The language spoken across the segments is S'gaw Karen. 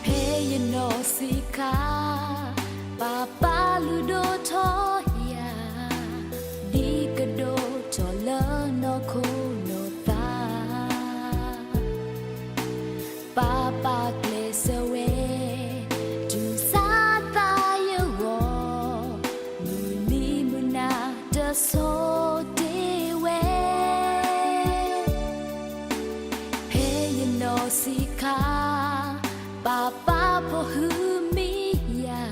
ဖဲယနီၢ်ဆံးခါ, ပၢ်ပၢ်လုၢ်ဒိၣ်ထီၣ်ယၤ, ဒ်ကဒိၣ်ထီၣ်လၢနီၢ်ခိနီၢ်သး ပၢ်ပၢ်ကျဲးစၢးဝဲ, တူၢ်ဆါသးယဂီၢ်, မုၢ်နံၤမုၢ်နၤတဆိတ့ဝဲ. ဖဲယနီၢ်ဆံးခါ, ပၢ်ပၢ်ဖိဟုမံယၤ,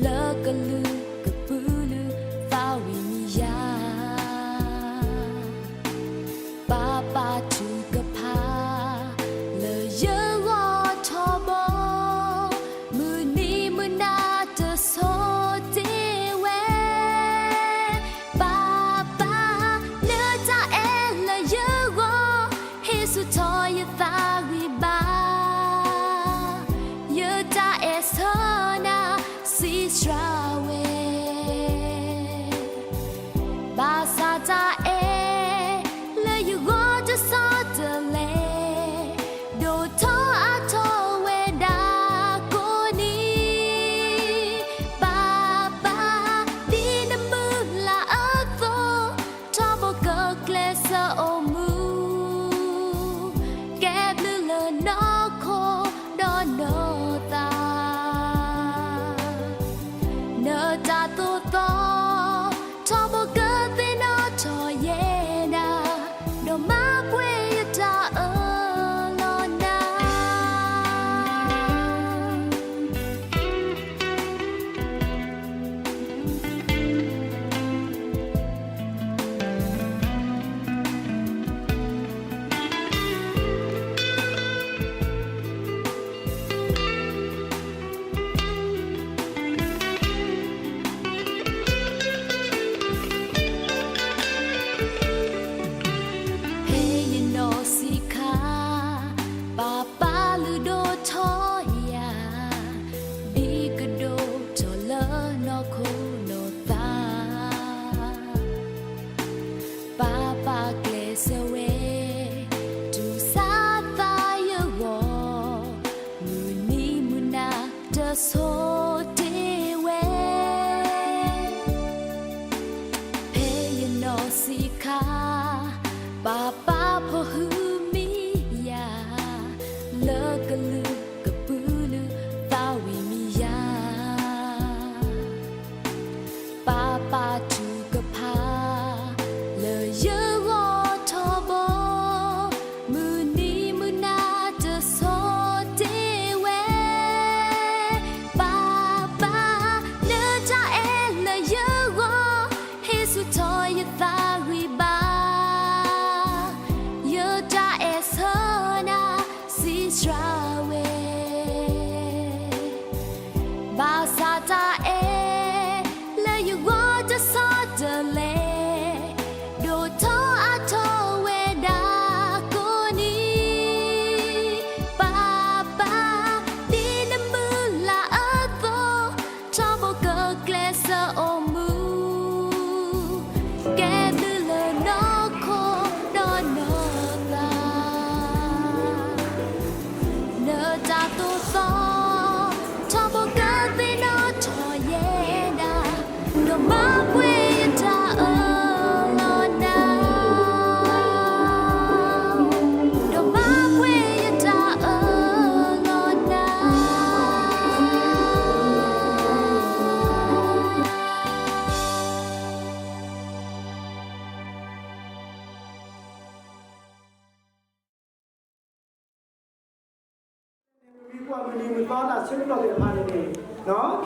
လၢကလုာ်ကပုာ်လုာ်သးဝံၣ်မံယၤ ပၢ်ပၢ်ထုကဖၣ်လၢယဂီၢ်ထီဘိ, မုၢ်နံၤမုၢ်နၤတဆိတ့ဝဲ. ပၢ်ပၢ်, နတၢ်အဲၣ်လၢယဂီၢ်, ဟ့ၣ်ဆူၣ်ထီၣ်ယသးဂံၢ်ဘါ, ယတၢ်အဲၣ်ဆၢနၤစံးစှၤဝဲ. ဘၣ်ဆၣ်တၢ်အဲၣ်လၢယဂီၢ်တဆီတလဲ, ဒိၣ်ထီၣ်အါထီၣ်ဝဲဒၣ်ကိးနံၤ, ပၢ်ပၢ်, ဒ်နမုၢ်လၢ်အသိး, ထီဘိကကျဲးစၢးအိၣ်မူ, ကဲဘျုးလၢနီၢ်ခိဒီးနီၢ်သး နတၢ်သိၣ်သီ, ထီဘိကသ့ၣ်နီၣ်ထီၣ်ယဲဒၣ်, ဒီးမၤပှဲၤယတၢ်အၢၣ်လီၤနၤ.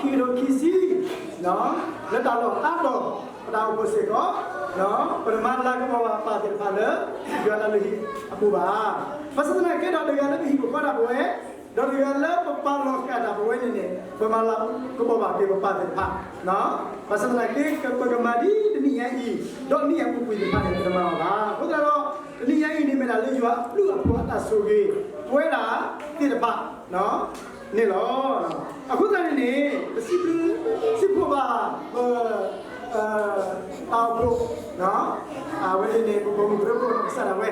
ခံကထိခံဆံ လၢတၢ်လီၢ်အါတီၢ် ပတၢ်အိၣ်ဖှိၣ်စ့ၢ်ကီး ပတမၤလၤကပီၤဘၣ်ပၢ်သ့ၣ်တဖၣ်လၢ ယွၤတၢ်လုၢ်ဟံၣ်အပူၤဘၣ်. ဘၣ်ဆၣ်သနာ်က့ဒီး တဂၤလၢပဟံၣ်ဖိဃီတၢ်ပဝဲ ဒီးတဂၤလၢပပာ်လီၤဃာ်တၢ်ပဝဲန့ၣ်န့ၣ် ပမၤလၤကပီၤဘၣ်က့ၤပပၢ်သ့ၣ်တဖၣ် ဘၣ်ဆၣ်သနာ်က့ ပကမၤဒ်တနံၣ်ညါအံၤ ဒီးနံၣ်အပူၤကွံာ်သ့ၣ်တဖၣ်န့ၣ် ပတမၤဘၣ်ဘၣ်. အဃိသတးဒီး တနံၣ်ညါအံၤန့ၣ် မ့ၢ်ဒၣ်လၢယွၤအဘျုးအဖှိၣ်အတၢ်ဆိၣ်ဂ့ၤ ပဝဲဒၣ်သ့ၣ်တဖၣ်န့ၣ်လီၤ. အဃိသတးန့ၣ်န့ၣ် ပစံးဘျုးစံးဖှိၣ်ဘၣ် ပ တၢ်အိၣ်ဖှိၣ် အဝဲန့ၣ်န့ၣ် ပပိာ်မုၣ်ဖိဒိၣ်ဖိနီၢ်ကစၢ်ဒၣ်ဝဲ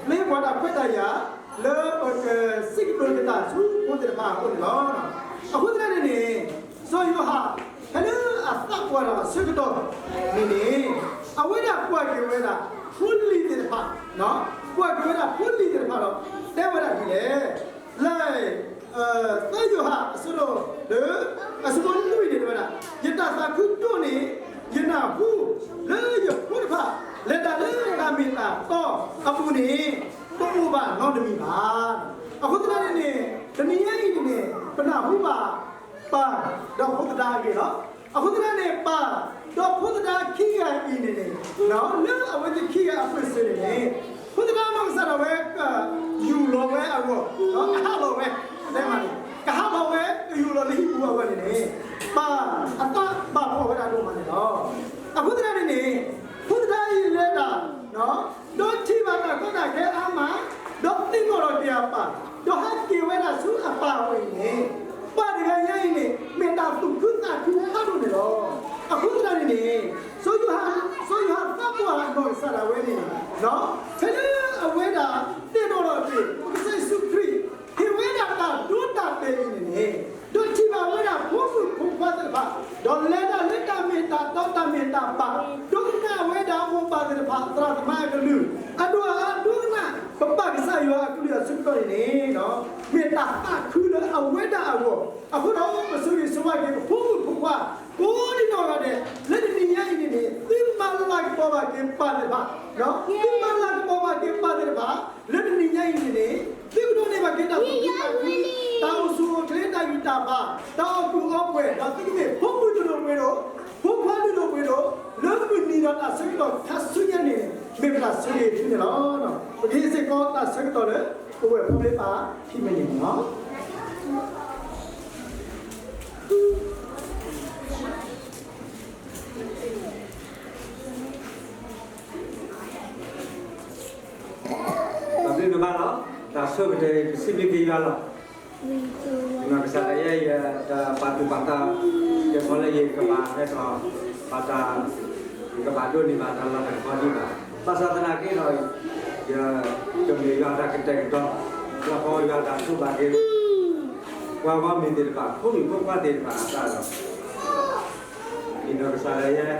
လၢပှၤတၢ်ခွဲးတၢ်ယာ် လၢပကစံးကတိၤက့ၤတၢ်ဆူဖိသ့ၣ်တဖၣ်အအိၣ်န့ၣ်လီၤ. အဃိသတးန့ၣ်န့ၣ် စီၤယိၤဟၣ် ဖဲလၢအသးပှၢ်တၢ်အဆၢကတီၢ်န့ၣ်န့ၣ် အဝဲဒၣ်ကွၢ်က့ၤဝဲဒၣ် ဖိလံၤသ့ၣ်တဖၣ် ကွၢ်က့ၤဝဲဒၣ်ဖိလံၤသ့ၣ်တဖၣ်ဒီး တဲဝဲဒၣ်ဒ်လဲၣ်. လၢ သၢယိၤဟၣ်အဆၢဒိၣ်လၢ အဆၢဖိလွံၢ်န့ၣ်တဲဝဲဒၣ်, ယတၢ်သးခုဒိၣ်န့ၣ် ယနၢ်ဟူလၢယဖိတဖၣ် လဲၤတၢ်လၢတၢ်မ့ၢ်တၢ်တီအပူၤန့ၣ် တအိၣ်ဘၣ်နီတမံၤဘၣ်. အဃိသတးန့ၣ်န့ၣ် တနံၤညါအံၤန့ၣ်န့ၣ် ပနၢ်ဟူဘၣ် ပၢ်ဒီးဖိသဒါအဂ့ၢ်လီၤ. အဃိသတးန့ၣ် ပၢ်ဒီးဖိသဒါခံဂၤအံၤန့ၣ်န့ၣ် လၢအဝဲသ့ၣ်ခံဂၤအပၢၢ်စၢၤန့ၣ်န့ၣ် ဖိသဒါနီၢ်ကစၢ်ဒၣ်ဝဲ ကယူၢ်လီၤဝဲအဂီၢ် ကဟးလီၤဝဲ တဲမးန့ၣ် ကဟးလီၤဝဲ ကယူၢ်လီၤလၢဟံၣ်ပူၤအဂီၢ်န့ၣ်န့ၣ် ပၢ်အသးဘၣ်ဖှီၣ်ဝဲဒၣ်ဒိၣ်မးန့ၣ်လီၤ. အဃိသတးန့ၣ်န့ၣ် ဖိသဒါအံၤလဲၤတၢ် ဒီးထံၣ်ဘၣ်တၢ်ကီတၢ်ခဲအါမး, ဒီးသ့ၣ်နီၣ်ထီၣ်က့ၤအပၢ်, ဒီးဟဲက့ၤဝဲဒၣ်ဆူအပၢ်အအိၣ်အံၤန့ၣ်, ပၢ်တဂၤညါအံၤန့ၣ် မ့ၢ်တၢ်သူၣ်ခုသးခုဖးဒိၣ်န့ၣ်လီၤ. အဃိသတးန့ၣ်န့ၣ် စီၤယိၤဟၣ်, စီၤယိၤဟၣ်သးပှၢ်နီၢ်ကစၢ်ဒၣ်ဝဲန့ၣ်, ဖဲလၢအဝဲဒၣ်သ့ၣ်နီၣ်ထီၣ်က့ၤ ပကစၢ်ယ့ၣ်ၡူးခရံာ် ဟ့ၣ်ဝဲဒၣ်တၢ်ဒိတၢ်တဲာ်အံၤန့ၣ်န့ၣ်, ဒီးထံၣ်ဘၣ်ဝဲဒၣ်ဖိမုၣ်ဖိခွါသ့ၣ်တဖၣ်, ဒီးလဲၤတၢ်လၢတၢ်မ့ၢ်တၢ်တီတၢ်မ့ၢ်တၢ်ဘၣ်, ဒိကနၣ်ဝဲဒၣ်မိၢ်ပၢ်သ့ၣ်တဖၣ်သရၣ်သမါအကလုၢ်, အဒိၣ်အါဒိကနၣ် ပပၢ်ကစၢ်ယွၤအကလုၢ်အဆၢကတီၢ်န့ၣ်န့ၣ်, မ့ၢ်တၢ်သးခုလၢအဝဲဒၣ်အဂီၢ်, အဃိဒီးပဆိၣ်ဂ့ၤဆိၣ်ဝါက့ၤပဖိမုၣ်ဖိခွါ ကိးဒံနီၢ်ဂၤဒဲး, လၢတနံၤညါအံၤန့ၣ်န့ၣ် သုမၤလၤကပီၤဘၣ်က့ၤပၢ်သ့ၣ်တဖၣ်, သုမၤလၤကပီၤဘၣ်က့ၤပၢ်သ့ၣ်တဖၣ်, လၢတနံၤညါအံၤန့ၣ်န့ၣ် သုကဒိးန့ၢ်ဘၣ်က့ၤတၢ်သူၣ်ခုသးခု, တၢ်အိၣ်ဆူၣ်အိၣ်ချ့တၢ်ဂံၢ်တၢ်ဘါ, တၢ်အီၣ်ကူၣ်အီပှဲၤ, ဒီးသုကမ့ၢ်ဖိမုၣ်လုၢ်ဒိၣ်ပှ့ၤဒိၣ်, ဖိခွါလုၢ်ဒိၣ်ပှ့ၤဒိၣ်, လၢမုၢ်နံၤဒီးတၢ်ဆၢကတီၢ်ခါဆူညါန့ၣ် မ့ၢ်ပတၢ်ဆိၣ်ဂ့ၤသုန့ၣ်လီၤ. ပကဟ့ၣ်စ့ၢ်ကီးတၢ်ဆၢကတီၢ်လၢ ပဝဲၢ်ဖိလ့ပၢ် ခံမံးနံးန့ၣ်လီၤ. တၢ်ဘျုးဒိၣ်မးလီၤ. တၢ်ဆိကတၢၢ် ပစံးဘျုးက့ၤယွၤလီၤ. နီၢ်ကစၢ်ဒၣ်ယဲ ယတပာ်သူၣ်ပာ်သး ယဖီလၢယကဘၣ်ဟဲထီၣ်ဘၣ်တၢ်, ယကဘၣ်ဒိးန့ၢ်ဘၣ်တၢ်လၤတၢ်ကပီၤဒံးဘၣ်. ဘၣ်ဆၣ်သနာ်က့ဒီး ယကမ့ၢ်ယွၤတၢ်ကတဲာ်ကတီၤ လၢပှၤယွၤတၢ်ဆိၣ်ဘၣ်က့ၤ ပှၤဂီၢ်မုၢ်သ့ၣ်တဖၣ် ဖိမုၣ်ဖိခွါသ့ၣ်တဖၣ်အသးဒီး ဒ်နီၢ်ကစၢ်ဒၣ်ယဲ ဒ်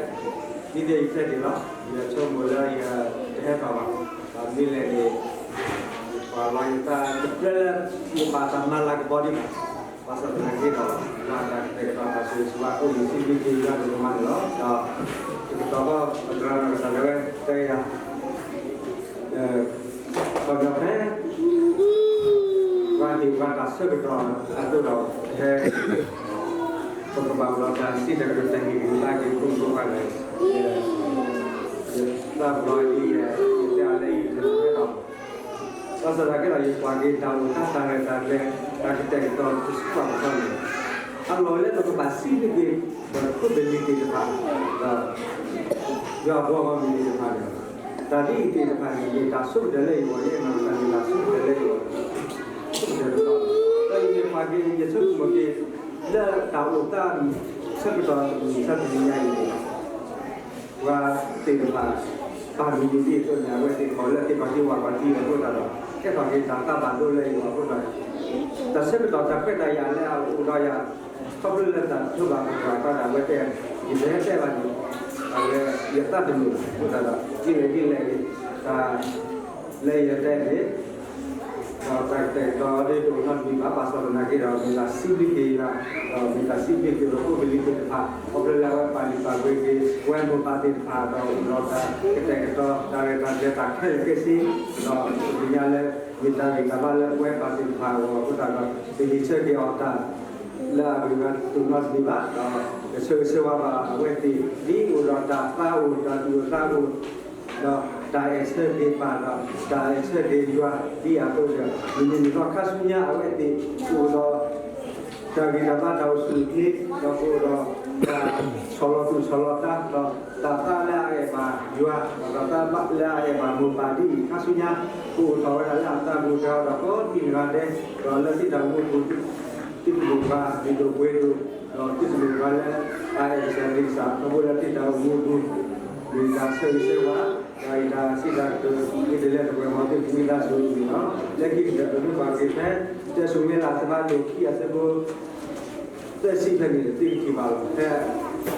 ယဲအံၤဖျဲၣ်ဒံးလီၤ. ယဆိကမိၣ်လၢယတဟဲထီၣ်ဘၣ်, ဒီးမ့ၢ်လဲၣ်န့ၣ် ပှၤလီၤယသးတဖျၢၣ်လၢ ယဘၣ်တၢ်မၤလၤကပီၤဒံးဘၣ်. ဘၣ်ဆၣ်သနာ်က့ဒီး ယွၤတၢ်ကတဲာ်ကတီၤတၢ်ဆိၣ်ဂ့ၤဆိၣ်ဝါအိၣ်ယံၤ စံးဘျုးက့ၤယွၤဒိၣ်ဒိၣ်မးန့ၣ်လီၤ. ဒီးတကတီၢ်ဃီ ပသရၣ်နီၢ်ကစၢ်ဒၣ်ဝဲတဲယၤ ခီဖျိဖဲ ပှၤဟ့ၣ်ပှၤတၢ်ဆၢကတီၢ်အသိးဒီး ဖဲ ပကဘၣ်အိၣ်ဒီးတၢ်စံးတၢ်ကတိၤတၢ်ဟ့ၣ်ဂံၢ်ဟ့ၣ်ဘါက့ၤဖိမုၣ်ဖိခွါန့ၣ် ယသးပှၢ်အံၤ ယတဲအီၤလၢယတဟဲထီၣ်ဘၣ်. ဘၣ်ဆၣ်သနာ်က့ဒီး ယကွၢ်က့ၤတၢ်အိၣ်သးတၢ်ရဲၣ်တၢ်ကျဲၤ တၢ်ကတဲာ်ကတီၤတဆူၣ်ဘၣ်ကဆီန့ၣ် အလီၢ်လၢပကဘၣ်စံးဘျုးက့ၤ ပခိၣ်ပလံၤသ့ၣ်တဖၣ် ဒီး ယွၤအဘီအမုၢ်သ့ၣ်တဖၣ်န့ၣ် တၢ်ဒ်အံၤသ့ၣ်တဖၣ်န့ၣ် မ့ၢ်တၢ်ဆိကတၢၢ်လၢယဂီၢ် ယဲမၤတၢ်မ့ၢ်တၢ်ဆိကတၢၢ်လၢယဂီၢ် ဆိကတၢၢ်တတီၤ ဒီးယမ့ၢ်ကွၢ်က့ၤ ယဆိကမိၣ်က့ၤ လၢတၢ်အိၣ်သး ဆၢကတီၢ်မုၢ်ဆါတနံၤညါအံၤန့ၣ် ပှၤသ့ၣ်တဖၣ် ပာ်မုၢ်နံၤဒ်အသိးန့ၣ် အဝဲသ့ၣ်ကီၢ်လၢသ့ၣ်ခီၣ်ထံးဝၣ်ခီၣ်ထံးအဃိသတးဒီး ကဲထီၣ်က့ၤတၢ်သးဘၣ်ဒိလၢယဂီၢ်အဃိသတး တၢ်ဆၢကတီၢ်တၢ်ခွဲးတၢ်ယာ်လၢအအိၣ်ဒီးယၤ ခီဖျိလၢတၢ်ထုဘၣ်ကစၢ်သးဒၣ်ဝဲတဲ ယတဟဲတဲဘၣ်န့ၣ် အဝဲယသးတမုာ်ဘၣ်အဃိသတးဒီး ဒ်လဲၣ်ဒ်လဲၣ်ဂ့ၤ တၢ်လၢယတဲန့ၣ် ဒီးတၢ်ကတဲာ်ကတီၤအီၤဒ်တအိၣ်နီတမံၤဘၣ် ဘၣ်ဆၣ်သနာ်က့ဒီး မ့ၢ်တၢ်စံးဘျုးက့ၤယွၤ ဒီးမ့ၢ်တၢ်စံးဘျုးက့ၤပခိၣ်ပလံၤသ့ၣ်တဖၣ် ခီဖျိလၢအဝဲပာ်လုၢ်ပာ်ပှ့ၤက့ၤ ပဝဲမိၢ်ပၢ်သ့ၣ်တဖၣ် ဒီးအိၣ်ဒီးတၢ်ကတဲာ်ကတီၤ တၢ်ရဲၣ်တၢ်ကျဲၤတၢ်ခဲလၢာ်ခဲဆ့ ဒီးပသ့ၣ်ညါလၢ မ့ၢ်တၢ်ဂံၢ်တၢ်ဘါလၢပဝဲပၢ်သ့ၣ်တဖၣ်အဂီၢ်အဃိသတးဒီး ပဟ့ၣ်ဆၢက့ၤအီၤတၢ် လၢအဂုၤအဂၤတနီၤတမံၤဘၣ်, ဒီးကဆၢဂ့ၤဆၢဝါဘၣ်အဝဲသ့ၣ် ဒ်အိၣ်ဒီးတၢ်သးအိၣ် တၢ်သူၣ်အိၣ်သးအိၣ် ဒီးတၢ်အဲၣ်ဆၢက့ၤပၢ်ဒီး တၢ်အဲၣ်ဆၢက့ၤယွၤ ဒ်အသိးဒီး မုၢ်နံၤမုၢ်သီခါဆူညါအဝဲသ့ၣ် ကအိၣ်ဒီး တၢ်ဂံၢ်တၢ်ဘါတၢ်အိၣ်ဆူၣ်အိၣ်ချ့ ဒီးကအိၣ်ဒီး တၢ်ဆီၣ်လီၤသူၣ်ဆီၣ်လီၤသး ဒီးတၢ်သးလၢအအဲၣ်ဘၣ်ယွၤ ဒီးတၢ်သးလၢအအဲၣ်ဘၣ်မိၢ်ပၢ်ဒ်အံၤ ခါဆူညါ ကအိၣ်ထီၣ်ဝဲဒၣ်လၢအသးပူၤတဂၤဒီးကိးဒံနီၢ်ဂၤဒဲး ဒီးလၢသုတၢ်အိၣ်မူပူၤ သုတလိၣ်ဘၣ်ဒိၣ်ဒိၣ်ပှ့ၤဒိၣ် ဒီးသုတလိၣ်ဘၣ်လၢ အအဲၣ်ကစၢ်သ့ၣ်ကစၢ် ခီဖျိလၢသုတၢ်အိၣ်မူပူၤ မ့ၢ်တၢ်ဆၢဂ့ၤဆၢဝါ ဒီးအံၤတၢ်စံးတၢ်ကတိၤ မ့ၢ်တလဲၤတပှဲၤမီၤ သုတမ့ၢ်သးစူၤန့ၣ်လီၤ. လၢခံကတၢၢ်ပမ့ၢ်ကွၢ်က့ၤဖဲ တၢ်စူၢ်မ့ၢ်လၢအသဘၣ်ဒိၣ်ခံအဆၢဖိ သၢဆံဖဲန့ၣ် သုကထံၣ်ဘၣ်လီၤ. ဖဲ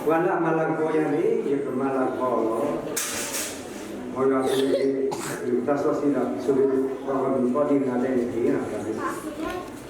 ပှၤလၢအမၤလၤကပီၤယၤန့ၣ် ယကမၤလၤကပီၤအီၤလီၤ. မ်ယွၤဆိၣ်ဂ့ၤက့ၤ တၢ်စီဆှံဒီး ဆိၣ်ဂ့ၤပှၤဂီၢ်မုၢ်ကိးဒံနီၢ်ဂၤဒဲးန့ၣ်တက့ၢ်.